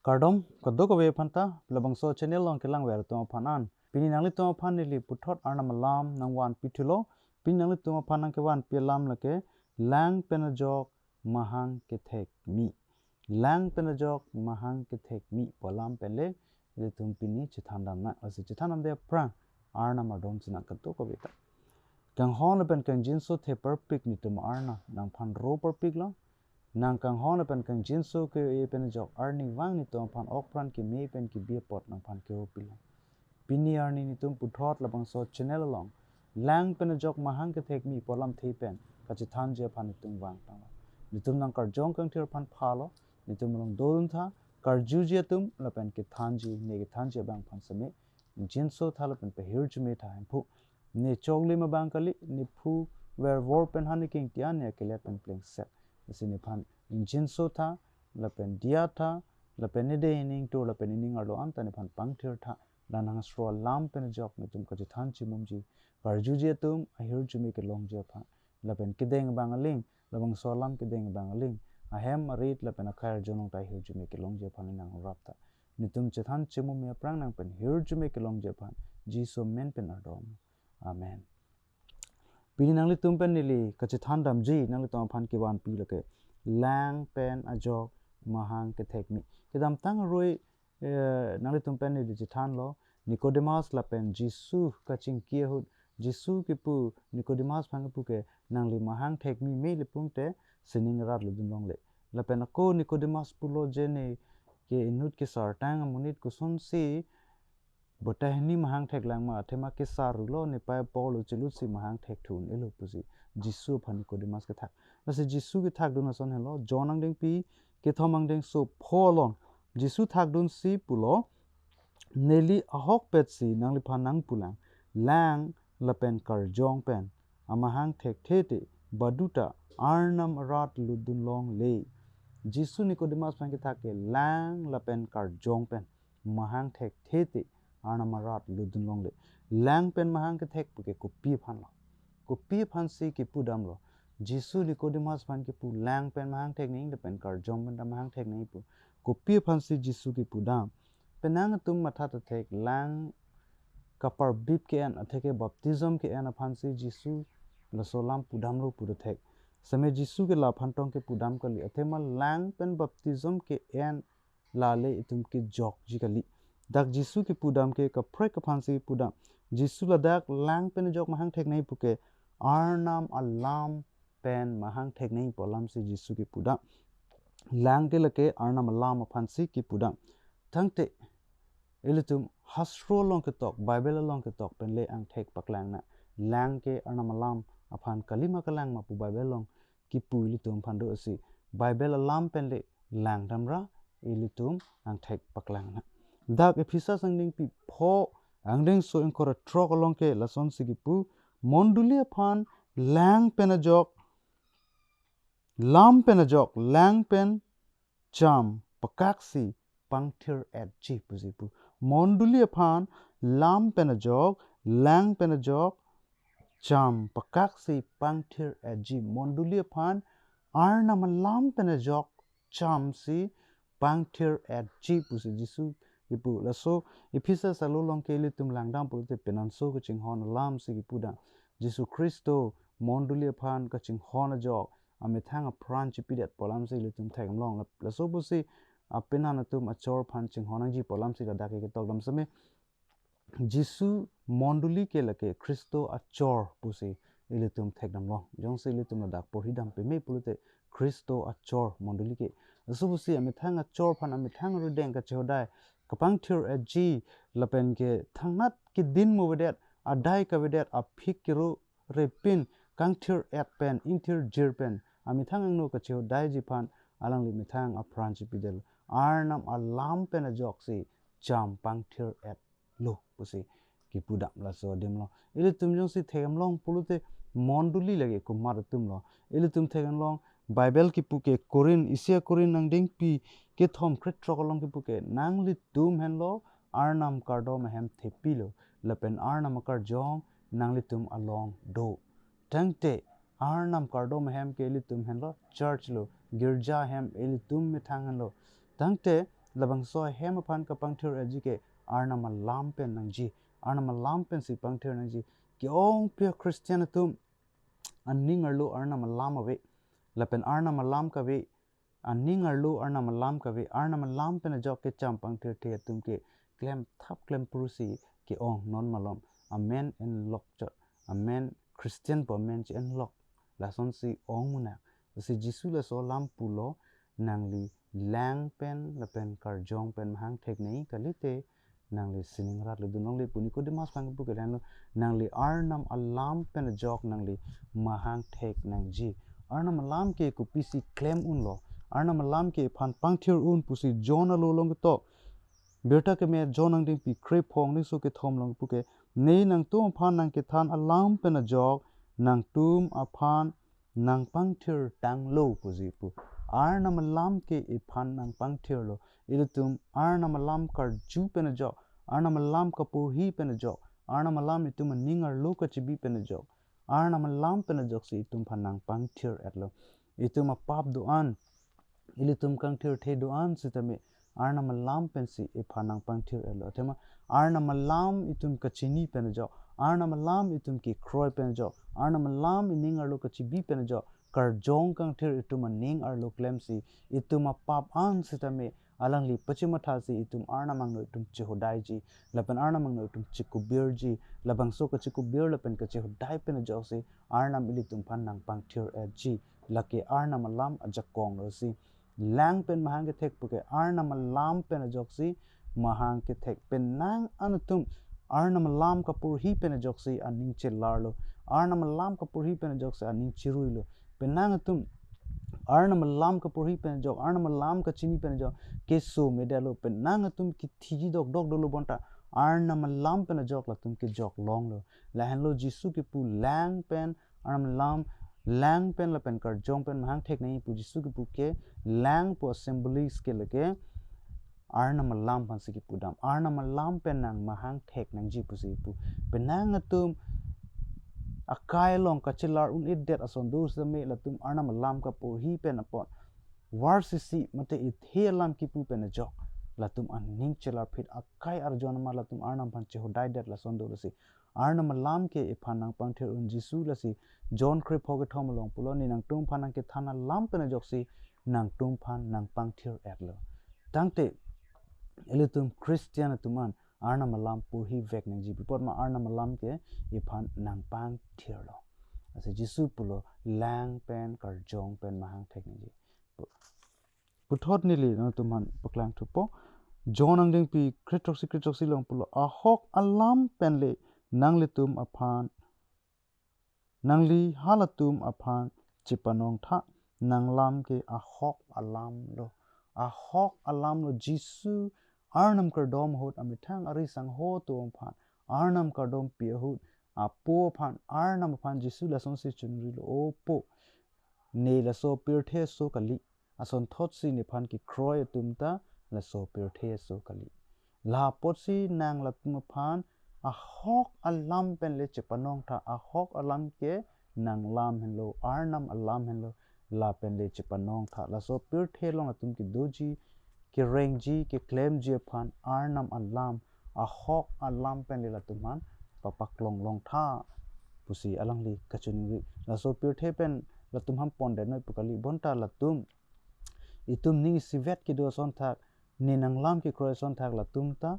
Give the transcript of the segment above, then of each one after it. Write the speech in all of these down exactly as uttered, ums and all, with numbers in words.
Kardom kadokave aphanta, labangso channel along kelangver atum aphan an. Pini nanglitum aphan neli puthot Arnam alam nangvanpi thulo. Pini nanglitum aphan nangkevanpi alam lake lang pen ajok mahang kethek mi. Lang pen ajok mahang kethek mi pu alam pen le ilitum pini chethan damnang. Lasi chethan damde aphrang Arnam ardom chenam kadokave ta. Kanghon lapen kangjinso the parpik netum Arnam, nangphan ro parpiklo. Nang kanghon lapen kangjinso ke-e pen ajok arnivang netum aphan okpran keme pen kebi apot nangphan kero pilo. Pini arni netum puthot labangso channel along lang pen ajok mahang kethek mi pu alamthe pen kachethanji aphan netum vangtanglo. Netum nangkarjong kangthir aphan phalo, netum along dodun tha, karjuji atum lapen kethanji, ne kethanji abang aphan seme jinso tha lapen pahirjume tha Hemphu. Ne choklim abang kali, ne phu vervor pen han ne kengtian ne akelet pen plengset. Lasi nephan ingjinso tha, lapen diya tha, lapen ne dei ining tur lapen ining arlo anta nephan pangthir tha. La nang hastro alam pen ajok netum kachethan chimumji, karjuji atum ahirjume kelongji aphan, lapen kedeng abang aling, labangso alam kedeng abang aling, ahem arit lapen akhai arjulong ta ahirjume kelongji aphan nang rap tha. Netum chethan chimum aphrang nangphan hirjume kelongji aphan Jisu amen pen ardom. Amen. Pini nanglitum pen neli kachethan damji, nanglitum aphan kevanpi lake lang pen ajok mahang kethek mi. Kedamtang arui, eh, nanglitum pen neli chethanlo, Nicodemus lapen Jisu kachingki ahut, Jisu kipu Nicodemus aphan kipu ke, nangli mahang thek mi mele pulote sining rat lutdun longle. Lapen ako Nicodemus pulo je ne ke inut kesartang amonit kosonsi bota hini mahang theklang ma, athema kesar rulo, nepei apor lo chelutsi mahang thek thu un-elo pusi Jisu aphan Nicodemus kethak. Lasi Jisu kethakdun ason helo, John angdengpi kethom angdengso pho along Jisu thakdunsi pulo, neli ahokpetsi nangliphan nangpulang, lang lapen karjong pen amahang thekthe te baduta Arnam arat lutdun longle. Jisu Nicodemus aphan kethak ke lang lapen karjong pen mahang thekthe te Arnam arat lutdun longle. Lang pen mahang kethek pu ke kopi aphanlo? Kopi aphansi kipu damlo? Jisu Nicodemus aphan kipu lang pen mahang thek nangji lapen karjong pen ta mahang thek nangji pu, kopi aphansi Jisu kipu dam? Penang atum matha ta thek, lang kaparbip ke-en atheke baptism ke-en aphansi Jisu laso alam pu damlo pu ta thek. Seme Jisu ke laphan tong kipu dam kali, athema lang pen baptism ke-en lale itum kejokji kali. Dak Jisu kipu dam ke kaprek aphansi kipu dam. Jisu ladak lang pen ajok mahang thek nangji pu ke Arnam alam pen mahang thek nangji pu alamsi Jisu kipu dam. Lang ke lake Arnam alam aphansi kipu dam. Tangte ilitum hastro along ketok, Bible along ketok pen le angthek paklang nang. Lang ke Arnam alam aphan kali ma kalang ma pu Bible along kipu ilitum aphan do, lasi Bible alam pen le lang damra ilitum angthek paklang nang. Dak Ephesus angdengpi pho angdengso ingkoi ra throk along ke lasonsi kipu, mondoli aphan lang pen ajok, lam pen ajok, lang pen cham pakaksi pangthir-etji pusi pu. Mondoli aphan lam pen ajok, lang pen ajok, cham pakaksi pangthir-etji. Mondoli aphan Arnam alam pen ajok chamsi pangthir-etji pusi Jisu kipu. Laso Ephesus alo along ke ilitum langdam pulote penanso kachinghon alamsi kipu dam. Jisu Khristo mondoli aphan kachinghon ajok amethang apran chipidet pu alamsi ilitum thek damlong. Laso pusi apenan atum achor aphan chinghon nangji pu alamsi ladak ke ketok dam seme. Jisu mondoli ke lake Khristo achor pusi ilitum thek damlong. Jongsi ilitum ladak porhi dam peme pulote Khristo achor mondoli ke. Laso pusi amethang achor aphan amethang arudeng kachehodai kapangthir-etji lapen ke thangnat kedin movedet, adai kavedet, aphik kero repin kangthir-et pen, ingthir jir pen amethang angno kachehodaiji aphan alangli methang apran chipidetlo. Arnam alam pen ajoksi cham pangthir-etlo pusi kipu dam. Laso adim lo. Ilitum jongsi thek damlong pulote mondoli lake komat atumlo? Ilitum thek damlong Bible kipu ke Korinth, isi a-Korinth angdengpi kethom krethrok along kipu ke, nanglitum henlo Arnam kardom ahem thepilo, lapen Arnam akarjong nanglitum along do. Tangte Arnam kardom ahem ke ilitum henlo, church lo, girja ahem ilitum methang henlo. Tangte labangso ahem aphan kapangthir etji ke Arnam alam pen nangji. Arnam alam pensi pangthir nangji. Ke-ongpik Christian atum aning arlo Arnam alam ave. Lapen Arnam alam kave, aning arlo Arnam alam kave, Arnam alam pen ajok kecham pangthirthe atum ke klemthap klemprusi ke-ong non malom. Amen enlok chot. Amen Christian pu amen che-enlok. Lasonsi ong munak. Lasi Jisu laso alam pulo, nangli lang pen lapen karjong pen mahang thek nangji, kalite nangli sining rat le dun longle pu Nicodemus aphan kepu ke lahenlo, nangli Arnam alam pen ajok nangli mahang thek nangji. Arnam alam ke kopisi klem unlo, Arnam alam ke iphan pangthir un pusi John alo along ketok, Birta Keme John angdengpi krepho angdengso kethom along kepu ke, ne nangtum aphan nangkethan alam pen ajok nangtum aphan nangpangthir tanglo pusi pu. Arnam alam ke iphan nangpangthirlo. Ilitum Arnam alam karju pen ajok, Arnam alam kaporhi pen ajok, Arnam alam itum aning arlo kachebi pen ajok, Arnam alam pen ajoksi itum aphan nangpangthir etlo. Itum apap do-an, ilitum kangthirthe do-an sitame Arnam alam pensi iphan nangpangthir etlo. Athema Arnam alam itum kachini pen ajok, Arnam alam itum kekroi pen ajok, Arnam alam ining arlo kachebi pen ajok, karjong kangthir itum aning arlo klemsi, itum apap an sitame alangli pachemathasi itum Arnam angno itum chehodaiji, lapen Arnam angno itum chekubirji, labangso kachekubir lapen kachehodai pen ajoksi Arnam ilitum aphan nangpangthir etji, lake Arnam alam ajakong losi. Lang pen mahang kethek puke Arnam alam pen ajoksi mahang kethek. Penang an atum Arnam alam kaporhi pen ajoksi aning chelarlo. Arnam alam kaporhi pen ajoksi aning chiruilo. Penang atum Arnam alam kaporhi pen ajok, Arnam alam kachini pen ajok, keso medalo. Penang atum kethiji dokdok dolo bonta Arnam alam pen ajok latum kejok longlo. Lahenlo Jisu kepu lang pen Arnam alam, lang pen lapen karjong pen mahang thek nangji pu Jisu kepu ke, lang pu symbolis ke lake Arnam alam aphansi kepudam. Arnam alam pen nang mahang thek nangji pusi pu. Penang atum akai along kachelar un-edet ason do sitame latum Arnam alam kaporhi pen apot varsisi mate ithe alam kipu pen ajok latum aning chelarphit, akai arjon amat latum Arnam aphan chehodaidet lason dolosi. Arnam alam ke iphan nangpangthir un Jisu lasi John krepho kethom along pulo, ne nangtum aphan nangkethan alam pen ajoksi nangtum aphan nangpangthir etlo. Tangte ilitum Christian atum an Arnam alam porhi vek nangji, pi apot ma Arnam alam ke iphan nangpangthirlo. Lasi Jisu pulo lang pen karjong pen mahang thek nangji. Puthot neli nangtum aphan paklang thupo. John angdengpi kre throksi kre throksi along pulo, ahok alam pen le nanglitum aphan, nangli halatum aphan chepanong tha, nanglam ke ahok alam lo. Ahok alam lo. Jisu Arnam kardom ahut amethang ari sangho atum aphan Arnam kardompi ahut, apo aphan, Arnam aphan Jisu lasonsi choningri lo, O po, ne laso pirthe aso kali, asonthotsi nephan kekroi atum ta laso pirthe aso kali. La apotsi nang latum aphan ahok alam pen le chepanong tha, ahok alam ke nanglam henlo, Arnam alam henlo, lapen le chepanong tha. Laso pirthe along atum kedoji, kerengji, keklemji aphan Arnam alam, ahok alam pen le latum aphan papaklong long tha pusi alangli kachoningri. Laso pirthe pen latum aphan pondetnoi pu kali, bonta latum itum ning isivet kedo ason thak, ne nanglam kekroi ason thak latum ta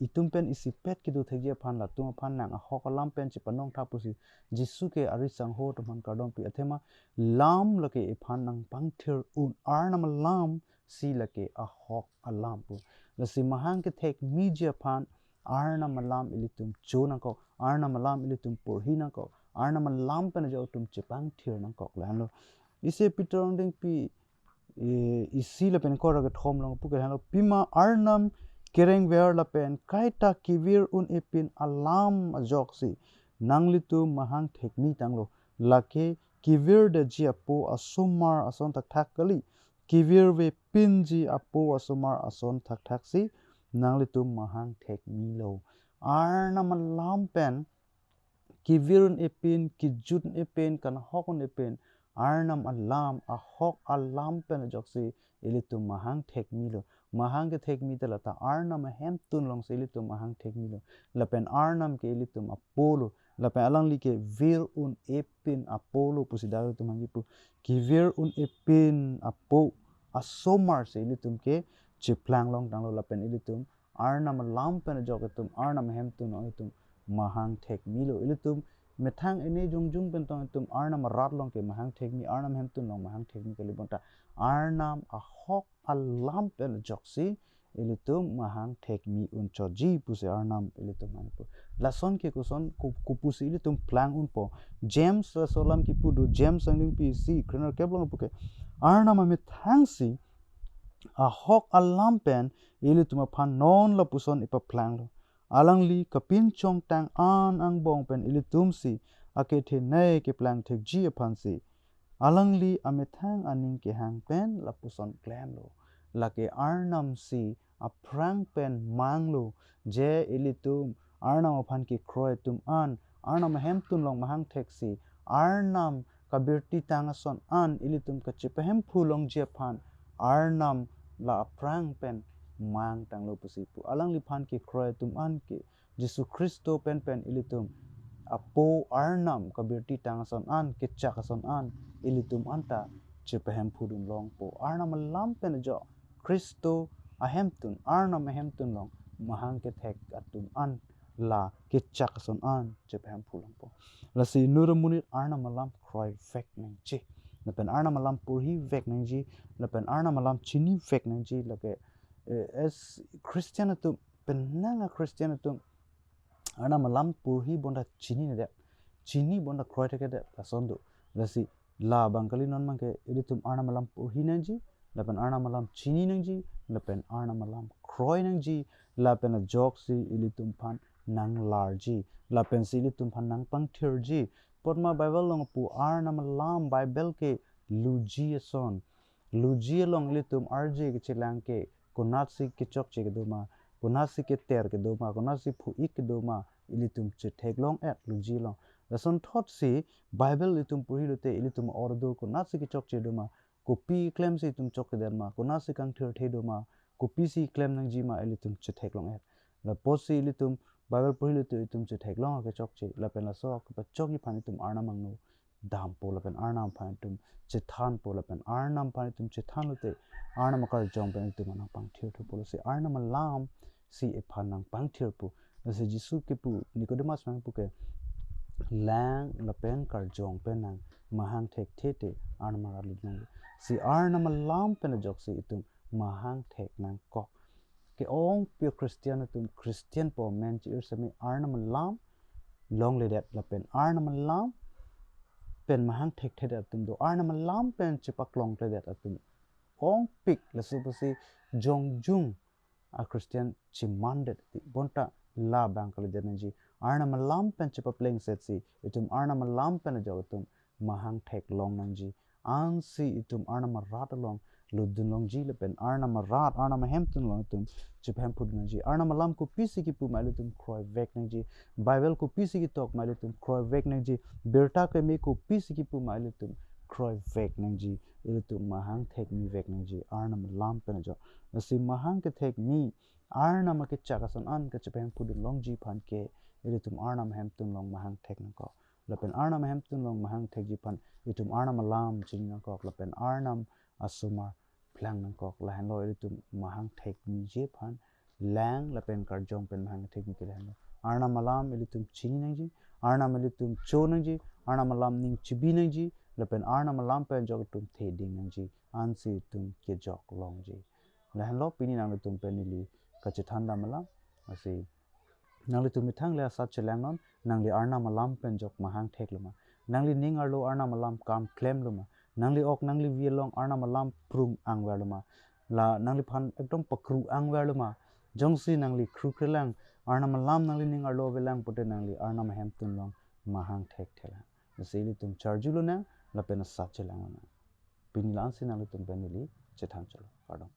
itum pen isipet kedo thekji aphan latum aphan nang ahok alam pen chepanong tha pusi Jisu ke ari sangho atum aphan kardompi. Athema lam lake iphan nangpangthir un, Arnam alam si lake ahok alam pu. Lasi mahang kethek miji aphan Arnam alam ilitum cho nangkok, Arnam alam ilitum porhi nangkok, Arnam alam pen ajok itum chepangthir nangkok. Lahenlo isi Peter angdengpi, eh, isi lapen ingkoi ra kethom along pu ke lahenlo, pima Arnam kerengver lapen kaita kevir un-e pin alam ajoksi nanglitum mahang thekmi tanglo. Lake kevirdetji apo asomar ason thakthak kali, kevirve pinji apo asomar ason thakthaksi nanglitum mahang thekmilo. Arnam alam pen kevir un-e pin, kejut un-e pin, kanahok un-e pin, Arnam alam, ahok alam pen ajoksi ilitum mahang thekmilo. Mahang kethekmi ta la ta Arnam ahemtun alongsi ilitum mahang thekmilo. Lapen Arnam ke ilitum apolo. Lapen alangli ke vir un-epin apolo pusi dak ilitum hangji pu. Kevir un-epin apo asomar si ilitum ke cheplang longtanglo lapen ilitum Arnam alam pen ajok itum Arnam ahemtun along itum mahang thekmilo. Ilitum methang ene jongjung pen tong itum Arnam arat along ke mahang thekmi, Arnam ahemtun along mahang thekmi kali, bonta Arnam ahok alam pen ajoksi ilitum mahang thekmi unchotji pusi Arnam ilitum hangpo. Lason ke koson ko-, kopusi ilitum plang unpo. James laso alam kipu do, James angdengpi isi krenerkep along pu ke, Arnam amethangsi ahok alam pen ilitum aphan non lapuson ipaplanglo. Alangli kapinchongtang an angbong pen ilitumsi akethenei keplang thekji aphansi alangli amethang aning kehang pen lapuson klemlo. Lake Arnam si aphrang pen manglo, je ilitum Arnam aphan kekroi atum an Arnam ahemtun along mahang theksi, Arnam kabirti tang ason an ilitum kachepahemphu longji aphan Arnam la aphrang pen mangtanglo pusi pu. Alangliphan kekroi atum an ke Jisu Khristo pen pen ilitum apo Arnam kabirti tang ason an, kechak ason an ilitum anta chepahemphudun longpo. Arnam alam pen ajok Khristo ahemtun, Arnam ahemtun along mahang kethek atum an la kechak ason an chepahemphu longpo. Lasi inut amonit Arnam alam kroivek nangji, lapen Arnam alam porhivek nangji, lapen Arnam alam chinivek nangji. Lake, eh, as Christian atum, penang a-Christian atum Arnam alam porhi bonta chininedet, chini bonta kroithekthe, lason do. Lasi labang kali non abangke ilitum Arnam alam porhi nangji, lapen Arnam alam chini nangji, lapen Arnam alam kroi nangji, lapen ajoksi ilitum aphan nanglarji, lapensi ilitum aphan nangpangthirji. Potma Bible along pu Arnam alam Bible ke luji ason. Luji along ilitum arje kechelang ke, konatsi kechokche kedo ma, konatsi keter kedo ma, konatsi phu-ik kedo ma, ilitum chetheklong-et luji along. Lasonthotsi Bible ilitum porhilote ilitum order konatsi kechokche do ma, kopi klemsi itum chokchedet ma, konatsi kangthirthe do ma, kopisi klem nangji ma, ilitum chetheklong-et. Lapotsi ilitum Bible porhilote itum chetheklong kechokche, lapen laso kepachokji aphan itum Arnam angno dampo, lapen Arnam aphan itum chethanpo, lapen Arnam aphan itum chethanlote Arnam akarjong pen itum nangpangthirthupo. Lasi Arnam alam si iphan nangpangthirpo. Lasi Jisu kipu Nicodemus abang pu ke, lang lapen karjong pen nang mahang thekthe te Arnam arat lutnang. Si Arnam alam pen ajoksi itum mahang thek nangkok. Ke-ongpik Christian atum Christian pu amen chi-ir semi Arnam alam longledet lapen Arnam alam pen mahang thekthedet atum do, Arnam alam pen chepaklongkledet atum ongpik. Laso pusi jongjung a-Christian chemandet ti, bonta labang kalidet nangji. Arnam alam pen chepaplengsetsi itum Arnam alam pen ajok itum mahang theklong nangji. Ansi itum Arnam arat along lutdun longji lapen Arnam arat, Arnam ahemtun along itum chepahemphudun nangji. Arnam alam kopisi kipu ma ilitum kroivek nangji. Bible kopisi ketok ma ilitum kroivek nangji. Birta keme kopisi kipu ma ilitum kroivek nangji. Ilitum mahang thekmivek nangji Arnam alam pen ajok. Lasi mahang kethekmi, Arnam akechak ason an kachepahemphudun longji aphan ke ilitum Arnam ahemtun along mahang thek nangkok. Lapen Arnam ahemtun along mahang thekji aphan itum Arnam alam chini nangkok, lapen Arnam asomar plang nangkok. Lahenlo ilitum mahang thekmiji aphan lang lapen karjong pen mahang thekmi ke lahenlo. Arnam alam ilitum chini nangji, Arnam ilitum cho nangji, Arnam alam ning chibi nangji, lapen Arnam alam pen ajok itum theding nangji, ansi itum kejok longji. Lahenlo pini nanglitum pen neli kachethan dam alam. Lasi nanglitum methang le asat chelangnon, nangli Arnam alam pen ajok mahang theklo ma? Nangli ning arlo Arnam alam kam klemlo ma? Nangli ok nangli vi along Arnam alam prung angverlo ma? La nangliphan ekdom pakru angverlo ma? Jongsi nangli krukrelang, Arnam alam nangli ning arlo avelang pute nangli Arnam ahemtun along mahang thekthelang. Lasi ilitum charjulonang lapen asat chelanglonang. Pini la-ansi nanglitum pen neli chethan cholo. Kardom.